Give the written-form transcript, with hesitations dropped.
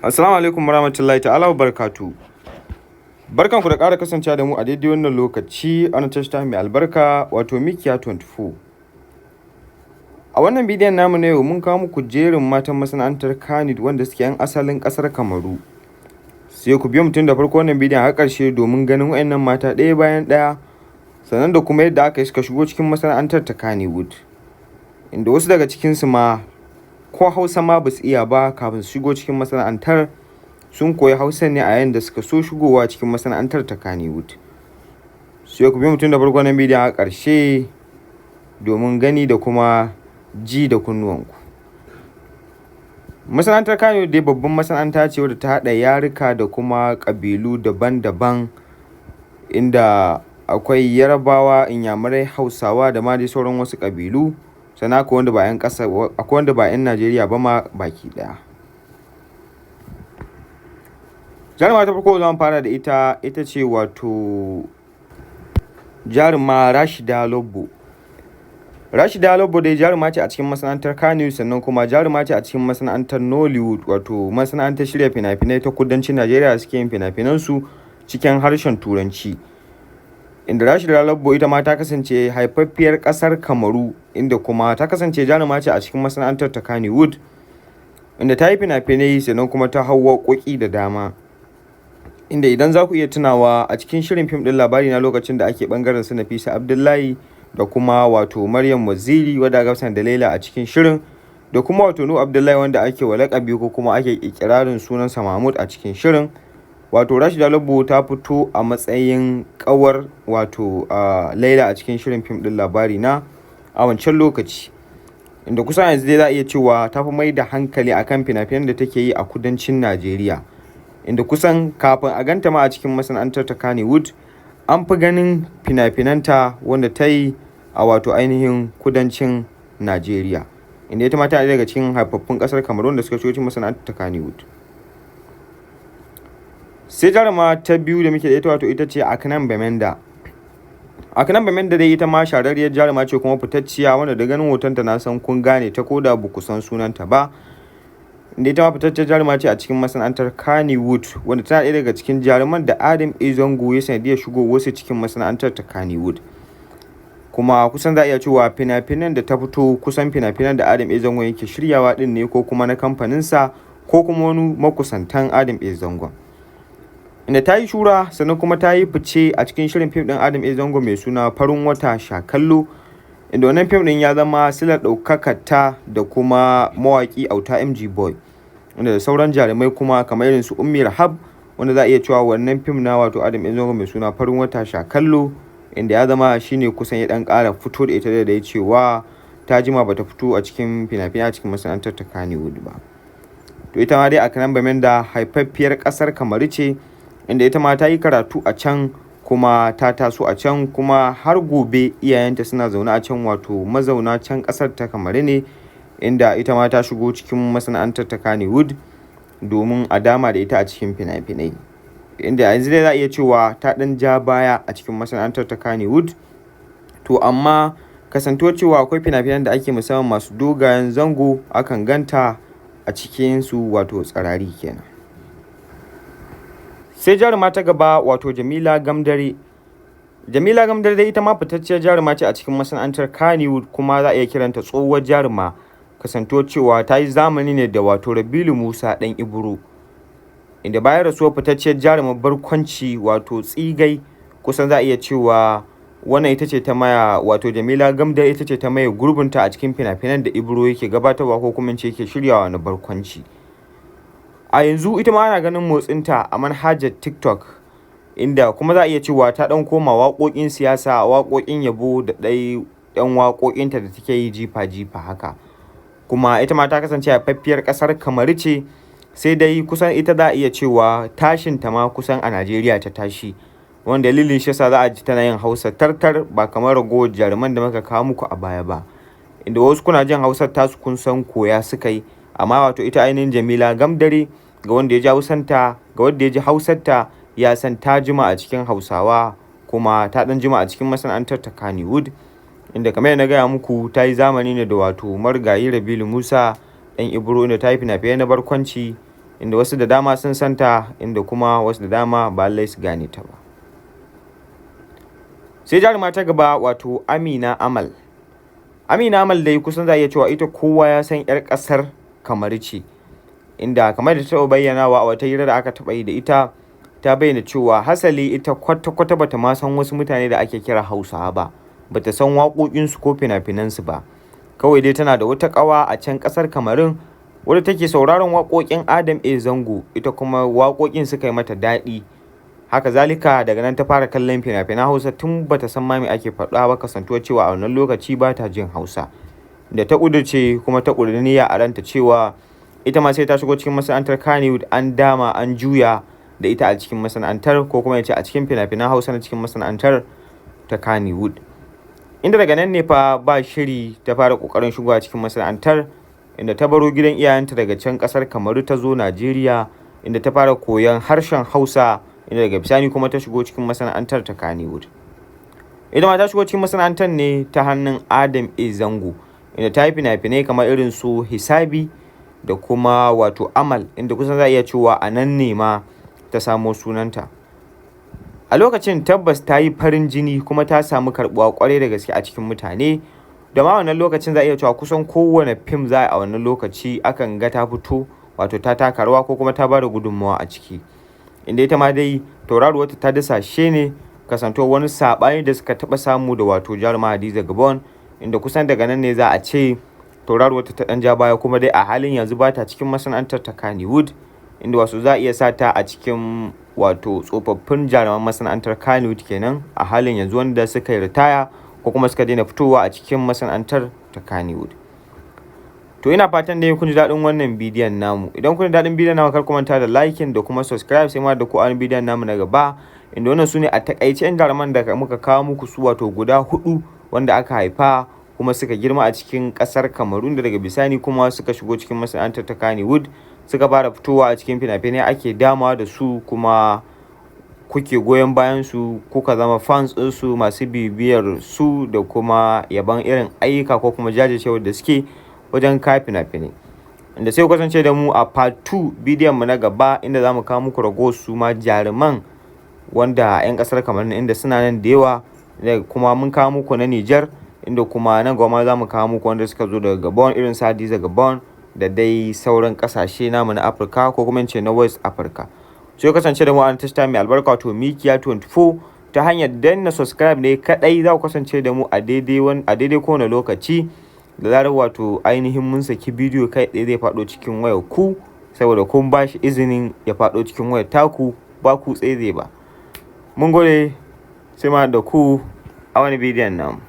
Assalamu alaikum warahmatullahi ta'ala wa barakatuhu. Barkanku da ƙara kasancewa da mu a daidai wannan lokaci a wannan tasha mai albarka, wato Mikiya 24. A wannan bidiyon namu na yau mun kawo muku jerin matan masana'antar Kannywood wanda suke 'yan asalin ƙasar Kamaru. Sai ku biyo mu tun da farko wannan bidiyon har ƙarshe domin ganin waɗannan mata ɗaya bayan ɗaya, sannan da kuma yadda aka yi suka shigo cikin masana'antar ta Kannywood. Inda wasu daga cikinsu ma ko Hausa ma ba su iya ba kafin su shigo cikin masana'antar, sun koyi Hausa ne a yayin da suka so shigowa cikin masana'antar ta Kannywood. Sai ku biyo mu tun da farko wannan bidiyon har ƙarshe domin gani da kuma ji da kunnuwanku. Masana'antar Kannywood dai babban masana'anta ce wadda ta haɗa yaruka da kuma ƙabilu daban-daban, inda akwai Yarabawa, Inyamurai, Hausawa da ma dai sauran wasu ƙabilu. Sannan akwai wanda ba 'yan ƙasa, akwai wanda ba 'yan Najeriya ba ma baki ɗaya. Jaruma ta farko za mu fara da ita, ita ce wato jaruma Rashida Lobbo. Rashida Lobbo dai jaruma ce a cikin masana'antar Kannywood, sannan kuma jaruma ce a cikin masana'antar Nollywood, wato masana'antar shirya fina-finai ta kudancin Najeriya da suke yin fina-finansu cikin harshen Turanci. Inda Rashida Lobbo ita ma ta kasance haifaffiyar ƙasar Kamaru, inda kuma ta kasance jaruma ce a cikin masana'antar ta Kannywood, inda ta yi fina-finai sannan kuma ta hau waƙoƙi da dama. Inda idan za ku iya tunawa, a cikin shirin fim ɗin Labari Na, lokacin da ake ɓangaren su Nafisa Abdullahi da kuma wato Maryam Waziri wadda aka sani da Laila a cikin shirin, da kuma wato Nuhu Abdullahi wanda ake wa laƙabi ko kuma ake iƙirarin sunansa Mahmud a cikin shirin. Wato Rashida Lobbo ta fito a matsayin ƙawar wato Laila a cikin shirin fim ɗin Labari Na a wancan lokaci. Inda kusan yanzu dai za a iya cewa ta fi mai da hankali akan fina-finan da take yi a kudancin Najeriya. Inda kusan kafin a ganta ma a cikin masana'antar ta Kannywood, an fi ganin fina-finanta wanda ta yi a wato ainihin kudancin Najeriya. Inda ita ma tana ɗaya daga cikin haifaffun ƙasar Kamaru da suka shigo cikin masana'antar ta Kannywood. Sai jaruma ta biyu da muke da ita, wato ita ce Aknan Bemenda. Aknan Bemenda dai ita ma shahararriyar jaruma ce kuma fitacciya, wanda da ganin hotonta na san kun gane ta ko da ba ku san sunanta ba. Inda ita ma fitacciyar jaruma ce a cikin masana'antar Kannywood, wanda tana ɗaya daga cikin jaruman da Adam A. Zango ya sanadiyar shigowarsu cikin masana'antar ta Kannywood. Kuma kusan za a iya cewa fina-finan da ta fito kusan fina-finan da Adam A. Zango yake shiryawa ɗin ne, ko kuma na kamfaninsa, ko kuma wani makusantan Adam A. Zangon. Inda ta yi shura sannan kuma ta yi fice a cikin shirin fim ɗin Adam A. Zango mai suna Farin Wata Shakallo, inda wannan fim ɗin ya zama silar ɗaukakar ta da kuma mawaƙi Auta MG Boy. Wanda da sauran jarumai kuma kamar irin su Ummi Rahab, wanda za a iya cewa wannan fim na wato Adam A. Zango mai suna Farin Wata Shakallo, inda ya zama shine kusan ya ɗan ƙara fito da ita, da ya cewa ta jima bata fito a cikin fina-finai a cikin masana'antar ta Kannywood ba. To ita ma dai Aknan Bemenda haifaffiyar ƙasar Kamaru ce, inda ita ma ta yi karatu a can kuma ta taso a can, kuma har gobe iyayenta suna zaune a can, wato mazauna can ƙasar ta Kamaru ne, inda ita ma ta shigo cikin masana'antar ta Kannywood domin a dama da ita a cikin fina-finai. Inda yanzu dai za a iya cewa ta ɗan ja baya a cikin masana'antar ta Kannywood. To amma kasantuwar cewa akwai fina-finan da ake musamman masu dogayen zango, akan ganta a cikinsu, wato tsirari kenan. Sai jaruma ta gaba, wato Jamila Gamdare. Jamila Gamdare dai ita ma fitacciyar jaruma ce a cikin masana'antar Kannywood, kuma za a iya kiranta tsohuwar jaruma, kasantuwar cewa ta yi zamani ne da wato Rabilu Musa Ɗan Ibro. Inda bayan rasuwar fitacciyar jarumar barkwanci wato Tsigai, kusan za a iya cewa wannan ita ce ta maya, wato Jamila Gamdare ita ce ta maye gurbinta a cikin fina-finan da Ibro yake gabatarwa, ko kuma in ce yake shiryawa na barkwanci. A yanzu ita ma ana ganin motsinta a manhajar TikTok, inda kuma za a iya cewa ta ɗan koma waƙoƙin siyasa, waƙoƙin yabo da ɗai ɗan waƙoƙinta da take yi jifa-jifa haka. Kuma ita ma ta kasance haifaffiyar ƙasar Kamaru ce, sai dai kusan ita za a iya cewa tashinta ma kusan a Najeriya ta tashi. Wanda dalilin shi yasa za a ji tana yin Hausa tartar, ba kamar ragowar jaruman da muka kawo muku a baya ba. Inda wasu kuna jin Hausar tasu kun san koya suka yi, amma wato ita ainihin Jamila Gamdare, ga wanda ya ji Hausanta, ga wanda ya ji Hausarta ya san ta jima a cikin Hausawa, kuma ta ɗan jima a cikin masana'antar ta Kannywood. Inda kamar yadda na gaya muku, ta yi zamani ne da wato marigayi Rabilu Musa Ɗan Ibro, inda ta yi fina-finai na barkwanci, Inda wasu da dama sun santa, inda kuma wasu da dama ba lallai su gane ta ba. Sai jaruma ta gaba, wato Amina Amal. Amina Amal dai kusan za a iya cewa ita kowa ya san 'yar ƙasar Kamaru ce, inda kamar da ta taɓa bayyanawa a wata hira da aka taɓa yi da ita, ta bayyana cewa hasali ita kwata-kwata bata ma san wasu mutane da ake kira Hausawa ba, bata san waƙoƙinsu ko fina-finansu ba. Kawai dai tana da wata ƙawa a can ƙasar Kamarun wadda take sauraron waƙoƙin Adam A. Zango, ita kuma waƙoƙin suka yi mata daɗi. Haka zalika daga nan ta fara kallon fina-finan Hausa tun bata san ma me ake faɗa ba, kasantuwar cewa a wannan lokaci ba ta jin Hausa. Da ta ƙudurce kuma ta ƙudiri niyya a ranta cewa ita ma sai ta shigo cikin masana'antar Kannywood, an dama an juya da ita a cikin masana'antar, ko kuma ce a cikin fina-finan Hausa na cikin masana'antar ta Kannywood. Inda daga nan ne fa ba shiri ta fara ƙoƙarin shigowa cikin masana'antar, inda ta baro gidan iyayenta daga can ƙasar Kamaru ta zo Najeriya, inda ta fara koyon harshen Hausa, inda daga bisani kuma ta shigo cikin masana'antar ta Kannywood. Ita ma ta shigo cikin masana'antar ne ta hannun Adam A. Zango, inda ta yi fina-finai kamar irin su Hisabi da kuma wato Amal, inda kusan za a iya cewa a nan ne ma ta samo sunanta. A lokacin tabbas ta yi farin jini kuma ta samu karɓuwa ƙwarai da gaske a cikin mutane. Da ma wannan lokacin za a iya cewa kusan kowane fim za a wannan lokaci akan ga ta fito, wato ta taka rawa ko kuma ta ba da gudunmawa a ciki. Inda ita ma dai tauraruwarta ta dasashe ne kasantuwar wani saɓani da suka taɓa samu da wato jaruma Hadiza Gabon, inda kusan daga nan ne za a ce tauraruwarta ta ɗan ja baya, kuma dai a halin yanzu ba ta cikin masana'antar ta Kannywood, inda wasu za a iya sa ta a cikin wato tsofaffin jaruman masana'antar Kannywood kenan a halin yanzu, wanda suka yi ritaya ko kuma suka daina fitowa a cikin masana'antar ta Kannywood. To ina fatan dai kun ji daɗin wannan bidiyon namu. Idan kun ji daɗin bidiyon namu, kar ku manta da liking da kuma subscribe. Sai ma da ku a bidiyon namu na gaba, inda wannan su ne a taƙaice 'yan jaruman da muka kawo muku su, wato guda huɗu wanda aka haifa kuma suka girma a cikin ƙasar Kamaru, da daga bisani kuma suka shigo cikin masana'antar ta Kannywood, suka fara fitowa a cikin fina-finai ake damawa da su, kuma kuke goyon bayan su, kuka zama fans ɗinsu masu bibiyar su da kuma yaban irin ayyuka ko kuma jajircewar da suke wajen kawo fina-finai. Inda sai ku kasance da mu a part 2 bidiyon mu na gaba, inda za mu kawo muku ragowar su ma jaruman wanda 'yan ƙasar Kamaru, inda suna nan da yawa, kuma mun kawo muku na Nijar, inda kuma nan gaba ma za mu kawo muku wanda suka zo daga Gabon irin su Hadiza Gabon da dai sauran ƙasashe namu na Afirka, ko kuma in ce na West Africa. Sai kasance da mu a tasha mai albarka, wato Mikiya 24, ta hanyar danna subscribe ne kaɗai za ku kasance da mu a daidai kowane lokaci. Da zarar wato ainihin mun saki bidiyo, kai tsaye zai faɗo cikin wayar ku, saboda kun ba shi izinin ya faɗo cikin wayar taku, ba ku tsaye zai ba. Mun gode, sai ma da ku a wani bidiyon namu.